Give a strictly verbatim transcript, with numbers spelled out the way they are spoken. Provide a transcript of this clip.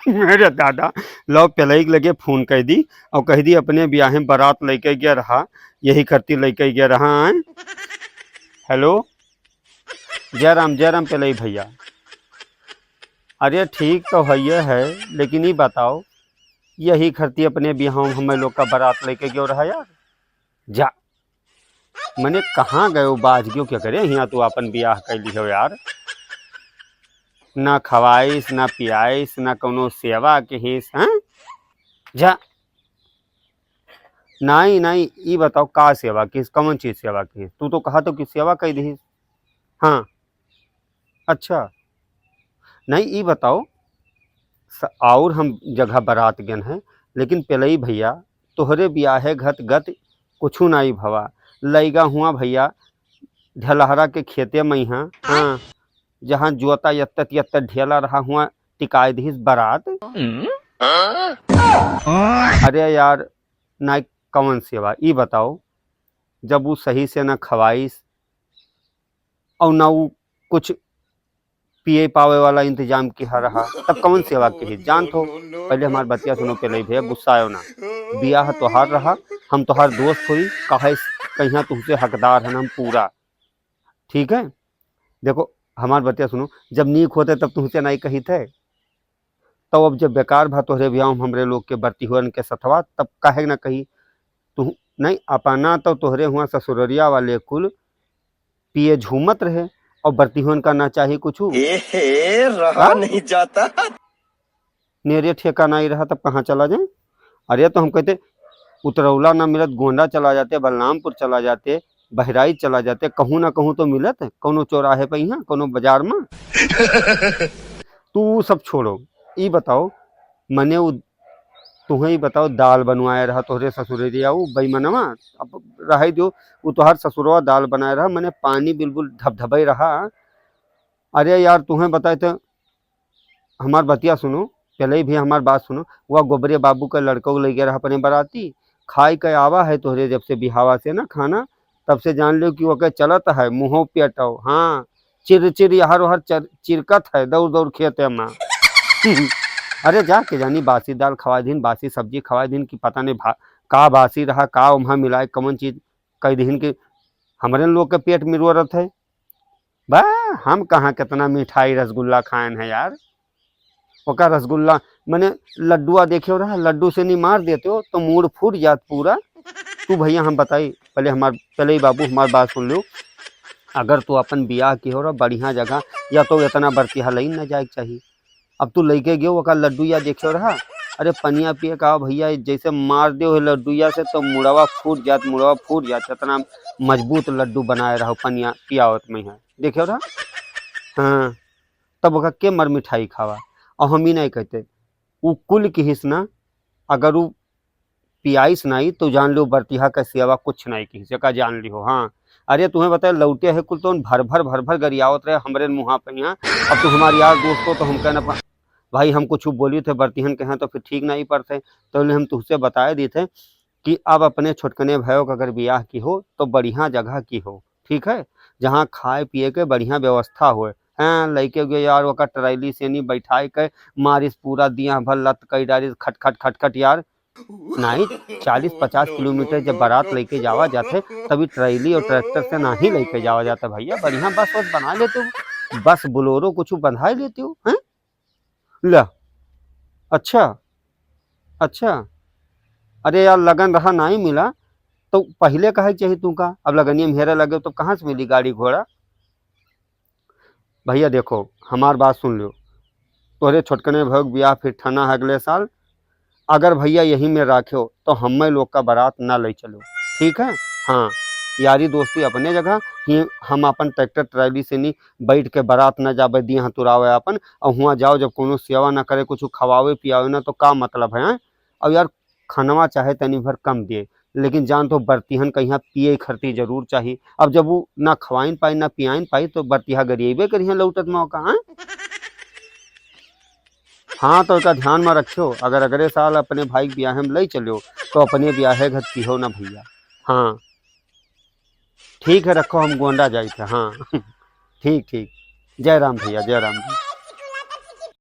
अरे दादा, लो पेलई के लगे फोन कइ दी और कहि दी, "अपने बियाहे में बारात लइके गया रहा, यही खरती लइके गया रहा है।" हेलो, जय राम, जय राम पेलई भइया। अरे ठीक तो हइये है, लेकिन ई बताओ, यही खरती अपने बियाह में हमें लोग का बारात लइके गयो रहा यार? जा, मने कहाँ गयो, बाझ गयो, क्या करे, हियाँ तू आपन बियाह कइ लिहो यार। ना खवाइस, ना पियाइस, ना कउनो सेवा किहिस, हैं? जा। नाहीं, नाहीं, ई बताओ का सेवा किहिस, कउन चीज सेवा किहिस? तू तो कहा तो कि सेवा कइ दिहिस। हाँ। अच्छा। नाहीं, ई बताओ, स-, और हम जगह बारात गेन है, लेकिन पेलई भइया, तोहरे बियाहे घत गत कुछु नाहीं भवा। लइगा हुआ भइया, ढलहरा के खेते में हियाँ, हाँ, जहाँ जोता यत्तत यत्तत ढेला रहा हुआ टिकाए दिहिस बारात। अरे यार, नाहीं कउन सेवा, ई बताओ, जब उ सही से ना खवाइस और ना उ कुछ पिए पावे वाला इंतजाम किहा रहा, तब कउन सेवा किहिस? जानत हो, पहिले हमार बतिया सुनो पेलई भइया, गुस्सायो ना। बियाह तोहार रहा, हम तोहार दोस्त होई, काहे कहिया तुहसे हकदार हन हम पूरा। ठीक है? देखो, हमार बतिया सुनो, जब नीक होते तब तुहसे नाहीं कहित है, तब अब जब बेकार भा तोहरे बियाह में हमरे लोग के बरतिहुअन के सथवा, तब काहे ना कही? तू नाहीं, अपना तो तोहरे हुआ ससुररिया वाले कुल पिए झूमत रहे और बरतिहुअन का ना चाही कुछु। ए हे, रहा हाँ? नहीं जाता। मेरे ठेका नाहीं रहा तब कहाँ चला जाए? अरे तो हम कहते उतरौला ना मिलत, गोंडा चला जाते, बलरामपुर चला जाते, बहराइच चला जाते, कहूँ ना कहूँ तो मिलत, कउनो चौराहे पे हियाँ, कउनो बाजार में। तू उ सब छोड़ो, ई बताओ, मने उ, तुहें ई बताओ, दाल बनवाए रहा तोहरे ससुररिया उ बेईमनवा, अब रहे दियो, उ तोहार ससुरवा दाल बनाए रहा, मने पानी बिल्कुल ढबढबे रहा। अरे यार, तुहें बताए तो हमार बतिया सुनो, पेलई भइया हमार बात सुनो, वह गोबरे बाबू के लड़का लइके रहा अपने बराती, खाइ के आवा है तोहरे जब से बिहावा से ना खाना, तब से जान लियो कि ओके चलत है मुँहो पेटो, हाँ, चिर चिर यहर ओहर चर-, चिरकत है दौड़ दौड़ खेते में। अरे जा के जानी बासी दाल खवाए दिन, बासी सब्जी खवाए दिन कि पता नहीं भा-, का बासी रहा, का ओम्हा मिलाए, कउन चीज कइ दिहिन कि हमरे लोग के पेट मिरवरत है। बा, हम कहाँ कितना मिठाई रसगुल्ला खाएन है यार। ओका रसगुल्ला, मने लड्डुआ देखे रहा, लड्डू से नहीं मार देते हो तो मूड़ फूट जात पूरा। तू भइया हम बताई, पहिले हमार, पहिले ही बाबू हमार बात सुन लो। अगर तू अपन बियाह किहो रहा बढ़िया जगह, या तो इतना बरतिहा लइन ना जाए के चाही। अब तू लइके गयो ओका लड्डुया देखे रहा, अरे पनिया पिए का भइया, जैसे मार दे हो लड्डुया से तो मुड़वा फूट जात, मुड़वा फूट जात, इतना मजबूत लड्डू बनाए रहो पनिया पियावत में है, देखे रहा। हाँ, तब ओका के मर मिठाई खावा। और हम ही नहीं कहते, उ कुल किहिस ना, अगर उ पियाइस नाई तो जान लियो बरतिहा के सेवा कुछ नाई किहिस, एका जान लिहो। हाँ, अरे तुहें बताए लौटे है कुल तो भर भर भर भर गरियावत रहे हमरे मुँहा पे यहाँ। अब तू हमार यार दोस्त हो तो हम कहना पा-, भाई हम कुछ बोली थे बरतिहन के यहाँ तो फिर ठीक नाई पड़ते, तो हम तुहसे बताए दी थे कि अब अपने छोटकने भयो का अगर बियाह किहो तो बढ़िया जगह किहो, ठीक है, जहाँ खाए पिए के बढ़िया व्यवस्था होए। हाँ, लइके गयो यार, ओकर ट्रैली से नहीं बैठाए के मारिस पूरा दिया भर लत कई डारिस खटखट खटखट यार। नाहीं, चालीस पचास किलोमीटर जब बारात लइके जावा जाते, तभी ट्रैली और ट्रैक्टर से नाहीं लइके जावा जाता भइया। बढ़िया बस वस बना लेते हो, बस बोलेरो कुछ बंधाए लेते हो, हैं? ला, अच्छा, अच्छा, अरे यार, लगन रहा नाहीं मिला, तो पहिले कहे के चाही तू का? अब लगनिया में हेरे लगे, तो कहाँ से मिली गाड़ी घोड़ा? भइया देखो, हमार बात सुन लो, तोहरे छोटकने भइयो के बियाह फिर ठना है अगले साल। अगर भइया यही में राख्यो, तो हम्मे लोग का बारात ना लइ चलो, ठीक है? हाँ, यारी दोस्ती अपने जगह ही, हम अपन ट्रैक्टर ट्राली से नहीं बैठ के बारात ना जाबे दिया तुरावे अपन, और हुआं जाओ जब कोनो सेवा ना करे, कुछ खवावे पियावे ना, तो का मतलब है, हैं? अब यार, खनवा चाहे तनी भर कम दिए, लेकिन जान तो बरतिहन कहिया पिए खरती जरूर चाही। अब जब वो ना खवाइन पाई, ना पियाइन पाई, तो बरतिहा गरिएबे करिहन लौटत मौका, हैं? हाँ, तो एका ध्यान में रखियो, अगर अगले साल अपने भाई के बियाहे में लई चलियो, तो अपने बियाहे घर पिहो ना भइया। हाँ, ठीक है, रखो, हम गोंडा जाइत है। हाँ, ठीक, ठीक। जय राम भइया, जय राम जी।